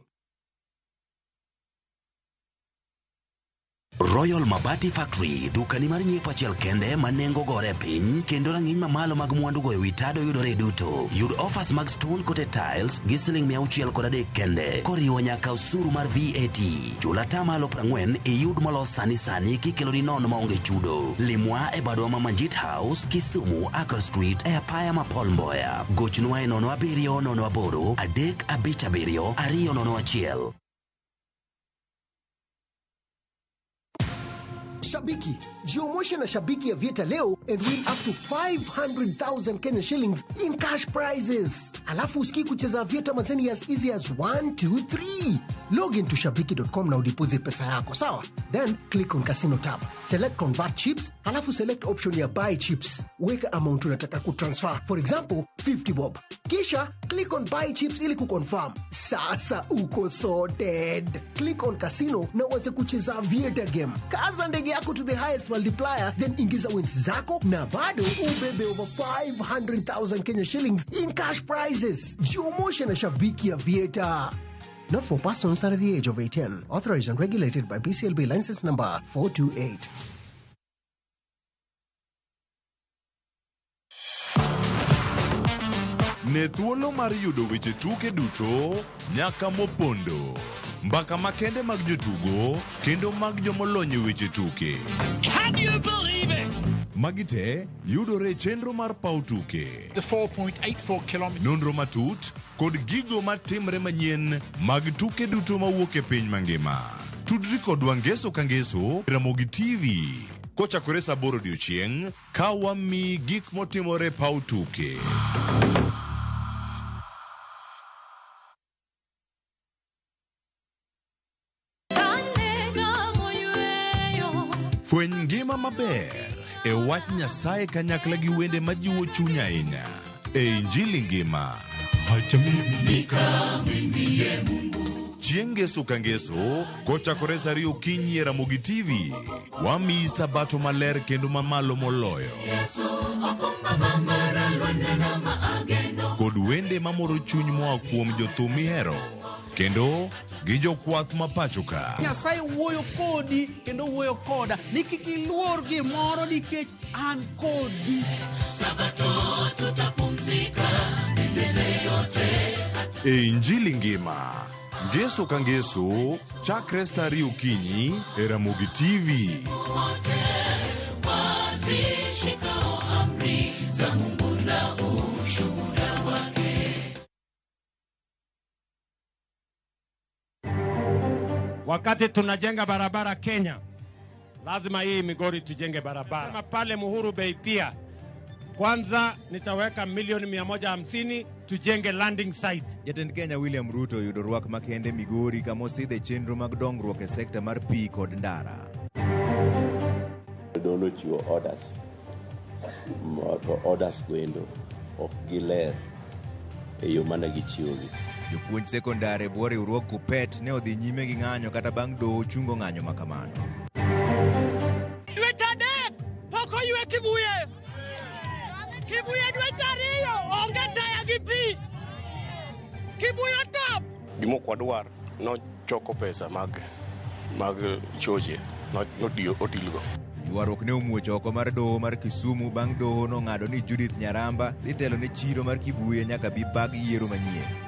Royal Mabati Factory, dukani mar nyiepo achiel kende ma nengo gore piny kendo rang'iny mamalo mag mwandu goyo wi tado yudore duto. Yud offers mag stone coated tiles gi siling 603 kende koriwo nyaka osuru mar VAT. Chul 40% iyud molos sani sani kikeloni nono maonge chudo. Limwa e badwa ma Manjit House, Kisumu, Accra Street e apaya ma Paul Mboya. Gochnwa e 0708 357 201. Shabiki, jiomoshe na Shabiki Aviator leo and win up to 500,000 Kenya shillings in cash prizes. Alafu usikii kucheza Aviator mazeni as easy as 1, 2, 3. Log into shabiki.com na udeposit pesa yako, sawa? Then click on casino tab. Select convert chips, alafu select option ya buy chips. Weka amount unataka kutransfer. For example, 50 bob. Kisha click on buy chips ili kuconfirm. Sasa uko sorted. Click on casino na uanze kucheza Aviator game. Kaza ndege yako to the highest multiplier, then ingiza wins zako na bado ubebe over 500,000 Kenya shillings in cash prizes. Jiomoshe na Shabiki Aviator. Not for persons under the age of 18. Authorized and regulated by BCLB license number 428. Ne thuolo mar yudo weche tuke duto nyaka mopondo. Mbaka makende mag jotugo kendo mag jomolony e weche tuke. Can you believe it? Magi te yudore e chenro mar paw tuke. The 4.84 kilometre. Nonro matut kod gigo matimre manyien mag tuke duto mawuok e piny mangima. Tudri kodwa ngeso ka ngeso Ramogi TV kochakore saa 8 odiochieng' ka wamiyi gik motimore paw tuke. Fweny ngima maber e wach Nyasaye kanyakla gi wende majiwo chuny ahinya e Injili ngima. Chieng' ngeso ka ngeso kochakore saa 2 okinyi e Ramogi TV, wamiyi sabato maler kendo mamalo moloyo. Kod wende mamoro chuny moa kuom jothum mihero kendo gi jokwath ma pacho ka. Nyasaye wuoyo kodi kendo wuoyo koda ni kik iluor gimoro nikech an kodi. Sabato tutapumzika milele yote. E Injili ngima, ngeso ka ngeso, chakre saa 2 okinyi e Ramogi TV. Wote wazishikao amri za Mungu na ushuhuda wake. Wakati tunajenga barabara Kenya, lazima hii Migori tujenge barabara. Sema pale Muhuru Bay pia, kwanza nitaweka milioni 150 tujenge landing site. Jatend Kenya William Ruto oyudo rwak makende Migori kama osidhe chenro mag dongruok e sekta mar pi kod ndara. Jodolo ochiwo orders, to orders goendo ok giler e yo mane gichiwogi. Jopuonj sekondar e bwo riwruog KUPPET ne odhi nyime gi ng'anyo kata bang' doho chungo ng'anyo ma kamano. Dweche 3 pok oywe Kibuye. Kibuye dweche 2 onge taya gi pi. Kibuye top. Gima ok wadwar nochoko pesa mag choche notiyo otilgo. Ywaruok ne omuoch oko mar doho mar Kisumu bang' doho nong'ado ni Judith Nyaramba dhi telo ne chiro mar Kibuye nyaka bi bag yiero manyien.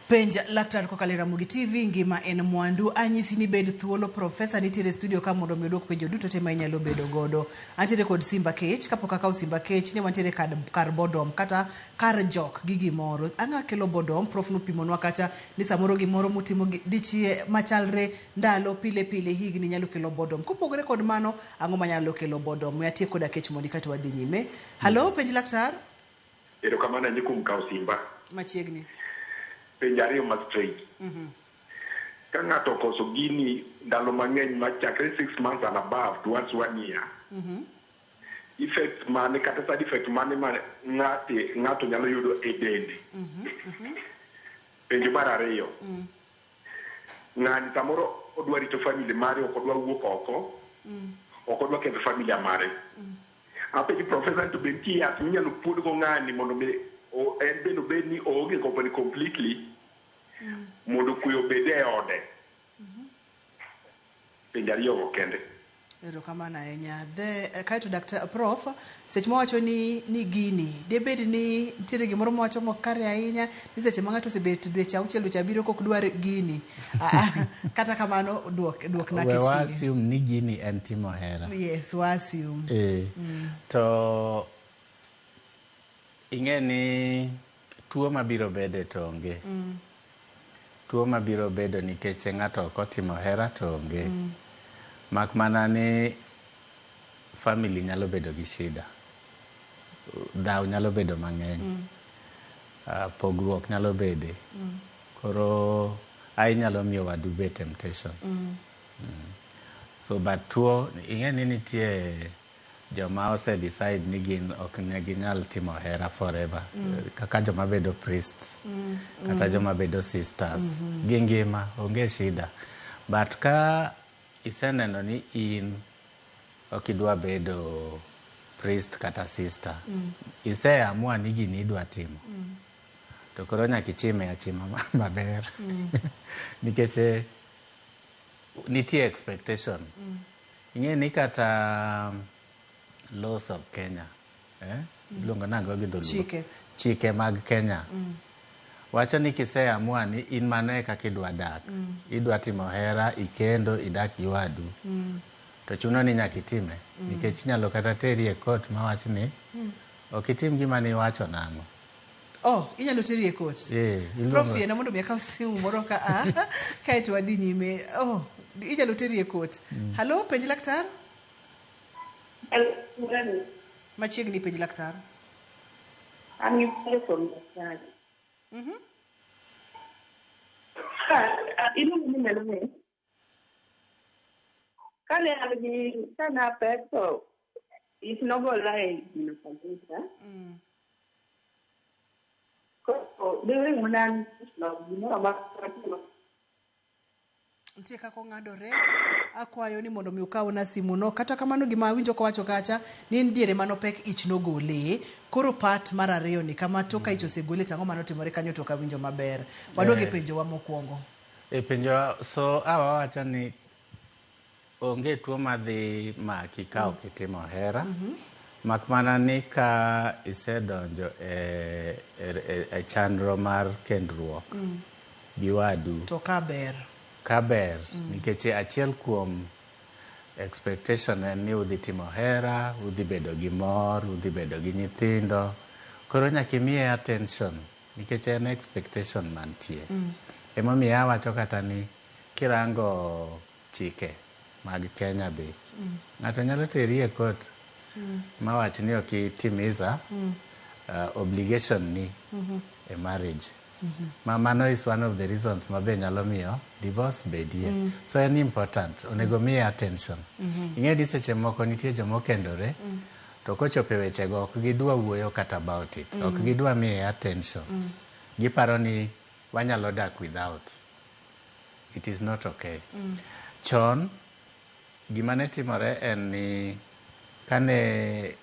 Penj laktar kokalo e Ramogi TV, ngima en mwandu. Anyisi ni bed thuolo, profesa nitiere e studio ka mondo mi odwok penjo duto te ma inyalo bedo godo. Antiere kod Simba Kech, kapok akawo Simba Kech ne wantiere kar boredom kata kar jok gi gimoro. Ang'o kelo boredom? Prof nopimonwa kata ni samoro gimoro mutimo dichie machalre ndalo pile pile higni nyalo kelo boredom. Kopogore kod mano, ang'o manyalo kelo boredom? We atiek koda Kech mondi kato wadhi nyime. Halo, penj laktar? Erokamano ahinya kuom kawo Simba. Machiegni. Penjo ariyo ma straight. Ka ng'ato okoso gini ndalo mang'eny machakre 6 months and above towards 1 year, effect mane kata side effect mane ma ng'ato nyalo yudo e dende? Penjo mar ariyo, ng'ani samoro odwa rito family mare, ok odwa wuok oko, ok odwa ketho familia mare. Apenjo professor to be nitie yath minyalo puodgo ng'ani mondo mi en bende obed ni oonge company completely mondo kwe obed e ode. Penjo ariyogo kende. Erokamano ahinya. Kaeto Dr. Prof, seche mawacho ni gini, debed ni nitiere gimoro mawacho mok kare ahinya, ni seche ma ng'ato osebet dweche 6 dweche 7 kok dwar gini. Kata kamano duokna We kech wa gini. assume ni gini en timo hera. Yes, wa assume. To ing'e ni tuo mabiro bede to onge. Tuo mabiro bedo nikech ng'ato ok otimo hera to onge. Mak mana ni family nyalo bedo gi shida. Dhaw nyalo bedo mang'eny. Pogruok nyalo bede. Koro ai nyalo miyo wadu be temptation. So but tuo ing'e ni nitie joma ose decide ni gin ok ne ginyal timo hera forever. Kaka joma bedo priests. Kata joma bedo sisters. Gi ngima onge shida. But ka iseneno ni in ok idwa bedo priest kata sister. Iseamua ni gini idwa timo. To koro nyaka ichime achima maber. Nikech nitie expectation. Ing'e ni kata laws of Kenya, iluongo nang'o gi dholuo? Chike. Chike mag Kenya. Wacho ni kiseamua ni in mano e kaka idwa dak. Idwa timo hera, ikendo, idak gi wadu. To chuno ni nyaka itime. Nikech inyalo kata teri e court mawach ni ok itim gima ne iwacho nang'o. Oh, inyalo teri e court. Prof, yiena mondo mi akaw simu moro ka a kaeto wadhi nyime. Oh, inyalo teri e court. Hello, penj laktar? Machiegni penj laktar. An gi penjo kuom daktari. Iluongo ni Melanie. Kane an gi kane apek to ich nogola e gino kabisa. Koro during mana gimoro amora Nitie kaka ong'adore. Akwayo ni mondo mi ukawna simu no. Kata kamano gima awinjo kowacho kacha ni en diere manopek ich nogole. Koro part mar ariyo ni kama tok ka ich osegole to ang'o manotimore kanyo to ok awinjo maber. Waduog e penjowa mokwongo. E penjowa, so awa wacho ni onge tuo madhi maki ka ok itimo hera. Mak mana ni ka isedonjo e chandro mar kendruok gi wadu. To ka ber. Ka ber, nikech achiel kuom expectation en ni udhi timo hera, udhi bedo gi mor, udhi bedo gi nyithindo. Koro nyaka imiye attention, nikech en expectation mantie. Emomiyo awacho kata ni kirango chike mag Kenya be, ng'ato nyalo teri e court mawach ni ok itimiza obligation ni e marriage. Ma mano is one of the reasons ma be nyalo miyo divorce bedie. So en important, onego miye attention. Ing'e ni seche moko nitie joma okendore, to kochopo e wechego ok gidwa wuoyo kata about it. Ok gidwa miye attention. Giparo ni wanyalo dak without. It is not okay. Chon, gima ne timore en ni kane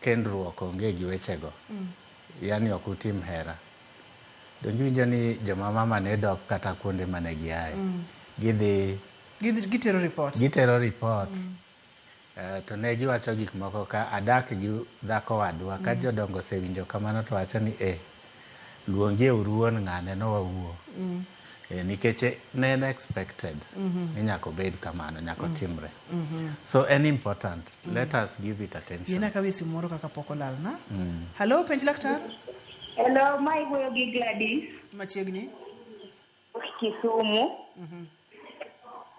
kendruok onge gi wechego, yani ok utim hera. Donge iwinjo ni joma mama ne dok kata kuonde mane giaye. Gidhi Gitero report. Gitero report. To ne giwacho gik moko ka adak gi dhako wadwa. Ka jodongo osewinjo kamano to wacho ni luongie uru wuon ng'ane no wawuo. Nikech ne en expected ni nyaka obed kamano, nyaka otimre. So en important. Let us give it attention. Yiena akawie simu moro kaka pok olalna. Hello, penj laktar? Hello, ma iwuoyo gi Gladys. Machiegni. Kisumu.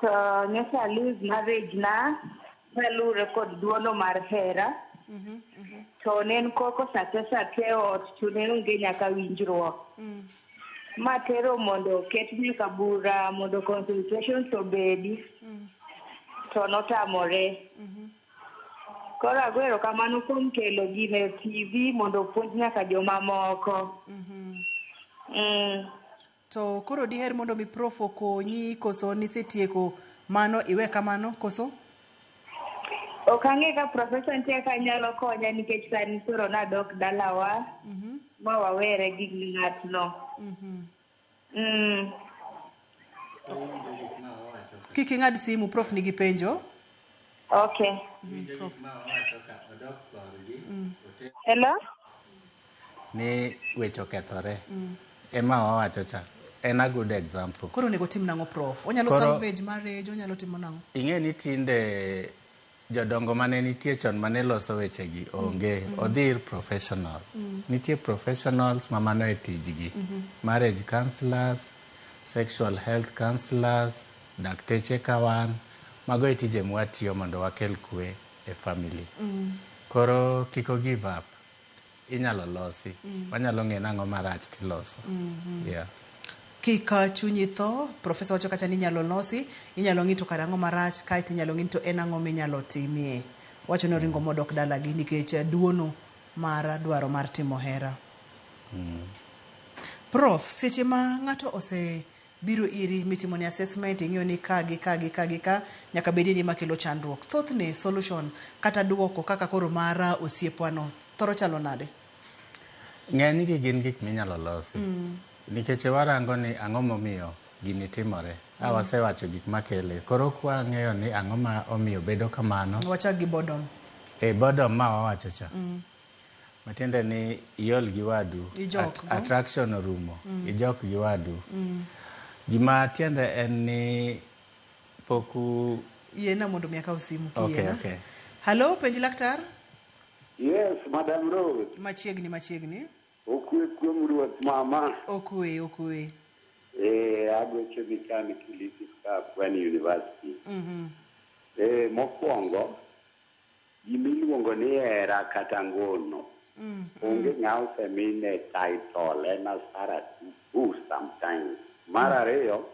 To nyocha lose marriage na kaluwore kod duono mar hera. To ne en koko sate sate e ot to ne onge nyaka winjruok. Ma tero mondo oket nyaka bura mondo consultations obedi. To notamore. Koro ago erokamano kuom kelo gino e TV mondo opuonj nyaka jomamoko. To koro diher mondo mi prof okonyi koso nisetieko mano iwe kamano koso? Ok ang'e ka professor nitie ka nyalo konya nikech sani koro nadok dalawa ma wawere gi ng'atno. Kik ing'ad simu, prof nigi penjo. Okay. Hello? Ni weche okethore. Ema wawacho cha. En a good example. Koro onego tim nang'o prof? Onyalo salvage marriage, onyalo timo nang'o? Ing'e ni tinde jodongo mane nitie chon mane loso wechegi onge. Odhi ir professional. Nitie professionals ma mano e tijgi. Marriage counselors, sexual health counselors, dakteche ka wan. Mago e tije mwatiyo mondo wakel kwe e family. Koro kik o give up. Inyalo losi. Wanyalo ng'e nang'o marach tiloso. Yeah. Kik chunyi tho, profesa wacho kacha ni inyalo losi, inyalo ng'i to kare ang'o marach, kaeto inyalo ng'i to en ang'o minyalo timie. Wacho ni oringo modok dalagi nikech duono mar dwaro mar timo hera. Prof, seche ma ng'ato ose biro iri mitimo ni assessment, ing'iyo ni ka gi ka gi ka gi ka, nyaka bedie ni makelo chandruok. Thothne solution kata duoko kaka koro mar osiepwano thoro chalo nade? Ng'enygi gin gik minyalo losi. Nikech warango ni ang'o momiyo gini timore. A wasewacho gik makele. Koro kwang'eyo ni ang'o ma omiyo bedo kamano. Wachak gi boredom. E boredom ma wawacho cha. Matiende ni iol gi wadu. Ijok go. Attraction orumo. Ijok gi wadu. Gima tiende en ni pok u... Yiena mondo mi akaw simu Okay, kiyiena. okay. Hello, penj laktar? Yes, Madam Rose. Machiegni, machiegni. Okwe kuom ruoth mama. Okwe, okwe. Agocho ni kan Kilifi ka Pwani University. Mokwongo, gimiluongo ni hera kata ngono. Onge ng'a osemine title, en asara tupu sometimes. Mar ariyo,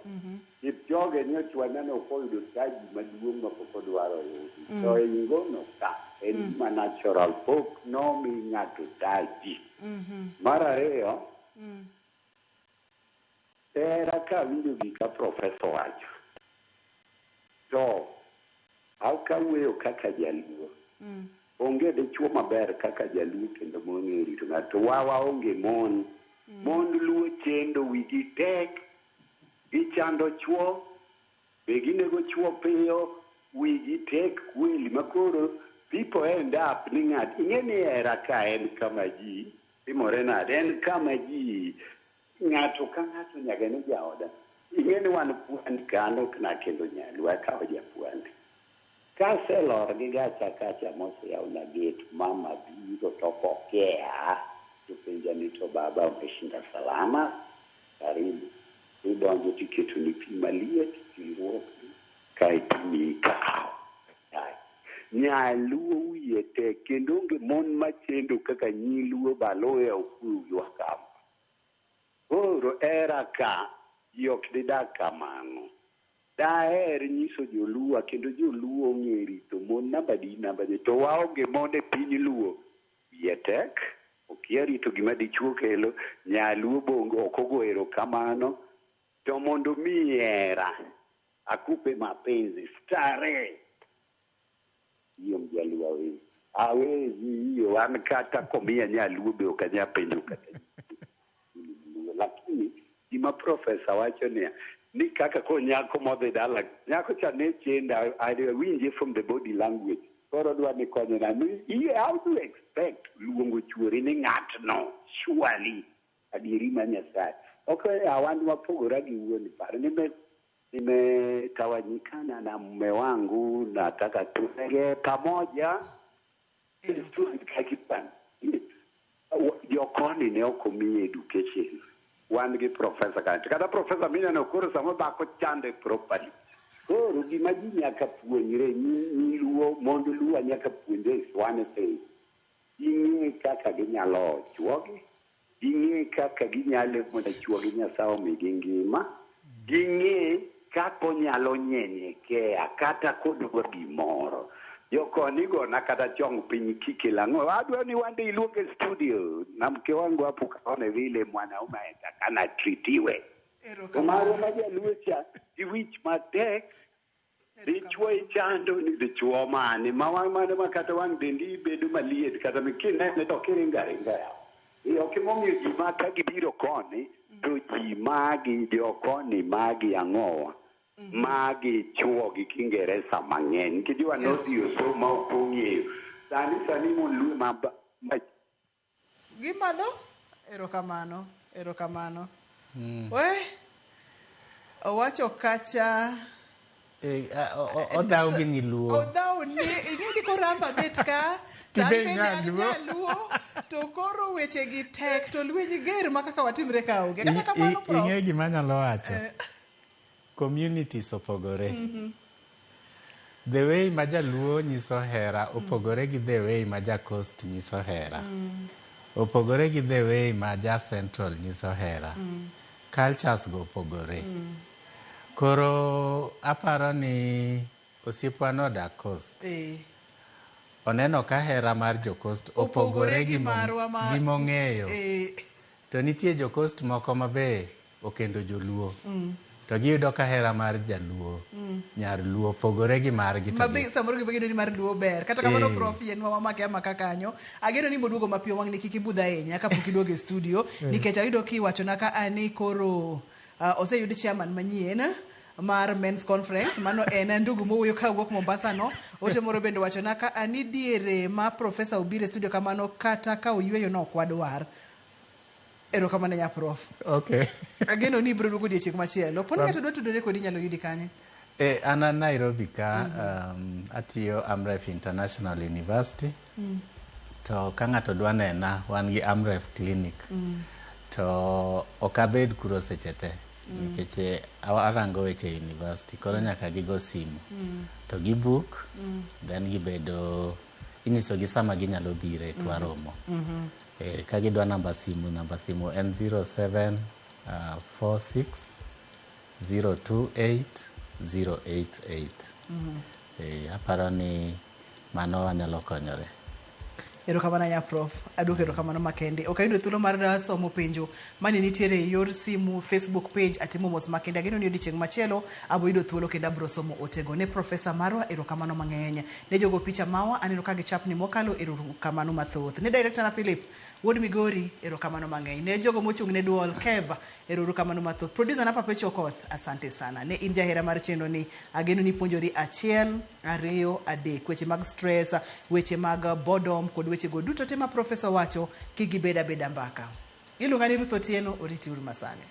Kipchoge ni ochwanya ne ok oyudo taji maduong' ma pok odwaro yudi. To e ngono ka, en gima natural, pok nomi ng'ato taji. Mar ariyo, hera ka awinjo gika profesa wacho, to akawuoyo kaka jaluo. Onge dichuo maber kaka jaluo kendo mong'eyo rito ng'ato. To waonge mon. Mond luo chendo wigi tek, gichando chuo, be ginego chuo piyo, wigi tek kweli makoro people end up ni ng'at ing'e ni hera ka en kama ji timore nade, en kama ji ng'ato ka ng'ato nyaka ne jaoda. Ing'e ni wan pwani ka an ok nakendo nyaluo, akawo japwani. Kaselor gi gacha kacha moseyawna gate, mama biro to kokia, to penja ni to baba umeshinda salama, karibu. Idonjo tiketoni pi maliet, tiluokri, kaeto imiyi kahawa. Nyaluo wiye tek kendo onge mon machendo kaka nyi luo baluya okuyu gi Wakamba. Koro hera ka ji ok didag kamano. Daher nyiso joluo kendo joluo ong'e rito mon namba di namba di to waonge mon e piny luo. Wiye tek, okia rito gima dichuo kelo, nyaluo bongo ok ogo erokamano. To mondo mi hera akupe mapenzi starehe. Hiyo mjaluo hawezi. Hawezi hiyo, an kata komiya nyaluo be ok anyal penjo kata. Lakini gima profesa wacho niya, ni kaka ko nyako modhi dala, nyako cha ne chenda, awinje from the body language. Koro dwa ni konyo na, how do you expect luongo chuori ni ng'atno? Surely, adieri ma Nyasaye. Ok, wan wapogora gi wuon paro. Nimetawanyikana na mume wangu, nataka tulege pamoja. Jokoni ne ok omiye education. Wan gi profesa kanyo. Kata profesa mineno koro sama bako chande properly. Koro gima ji nyaka puonjre, nyi luo, mond luo nyaka puonjre is one thing. Ging'e kaka ginyalo chuogi, ging'e kaka ginyalo mondo chuogi Nyasaye omigi ngima, ging'e kaka onyalo nyenyekea kata kodwa gimoro. Jokoni gona kata chong piny kikela ang'o. Adwa ni wande iluonge studio na mke wangu hapo kaone vile mwanaume atakana tritiwe. To marwa ma jaluo cha gi wich matek, dichuo ichando ni dichuo mane ma wang' mane ma kata wang' dendi bedo maliet kata kinene to kiringo aringa yawa. Ok emomiyo ji ma ka gibiro koni to ji magi jokoni magi ang'owa. Ma gi chuo gi Kiingereza mang'eny nikech jowa nodhi osomo ma ok ong'eyo. Sani sani mon luo ma, ma Gimadho? Erokamano, erokamano. We, owacho kacha Odhaw gi nyiluo. Odhaw ni ing'e ni koramba bet ka to an Tibed bende an nyaluo. Nyaluo to koro weche gi tek to lweny ger ma kaka watimre ka onge. Kata kamano prof. Ing'e gima anyalo wacho? Communities opogore. The way ma jaluo nyiso hera opogore gi the way ma ja coast nyiso hera. Opogore gi the way ma ja central nyiso hera. Cultures go opogore. Koro aparo ni osiepwa nodak coast. Oneno ka hera mar jo coast opogore gi marwa ma gi mong'eyo. To nitie jo coast moko ma be okendo joluo. To giyudo ka hera mar jaluo, nyar luo opogore gi margi. To Ma be samoro gibiro ni mar luo ber. Kata kamano prof yienwa wamake amaka kanyo. Ageno ni boduogo mapiyo wang'ni kik ibudh ahinya kapok iduogo e studio nikech ayudo kiwachona ka ani koro oseyud chairman manyien mar men's conference mano en ndugu mowuoyo kawuok Mombasa no. Ote moro bende wachona ka ani diere ma profesa obiro e studio kamano kata ka oyweyo no ok wadwar. Erokamano nya prof. Okay. Ageno ni ibiro duogo odiechieng' machielo. Poni ng'ato dwa tudore kodi inyalo yudi kanye? An an Nairobi ka atiyo Amref International University. To ka ng'ato dwa nena wan gi Amref Clinic. To ok abed kuro seche te nikech arango weche university koro nyaka gigo simu to gi book then gibedo inyisogi sama ginyalo bire to waromo. Ka gidwa namba simu en 07 46 028 088. Aparo ni mano wanyalo konyore. Erokamano nya prof. Aduoko erokamano makende. Ok ayudo thuolo mar somo penjo mane nitiere e yor simu, Facebook page atimo mos makende. Ageno ni odiechieng' machielo abo yudo thuolo kendo abiro somo otego. Ne profesa marwa erokamano mang'eny. Ne jogo picha mawa aneno ka gichapni mokalo erokamano mathoth. Ne director na Philip Wuod Migori erokamano mang'eny. Ne jogo mochung' ne duol Kev erokamano mathoth. Producer na Papecho Okoth asante sana. Ne in jahera mar chenro ni ageno ni puonjori 1, 2, 3 weche mag stress, weche mag boredom kod weche go duto te ma profesa wacho kik gibed abeda mbaka. Iluonga ni Ruth Otieno, oriti uru masani.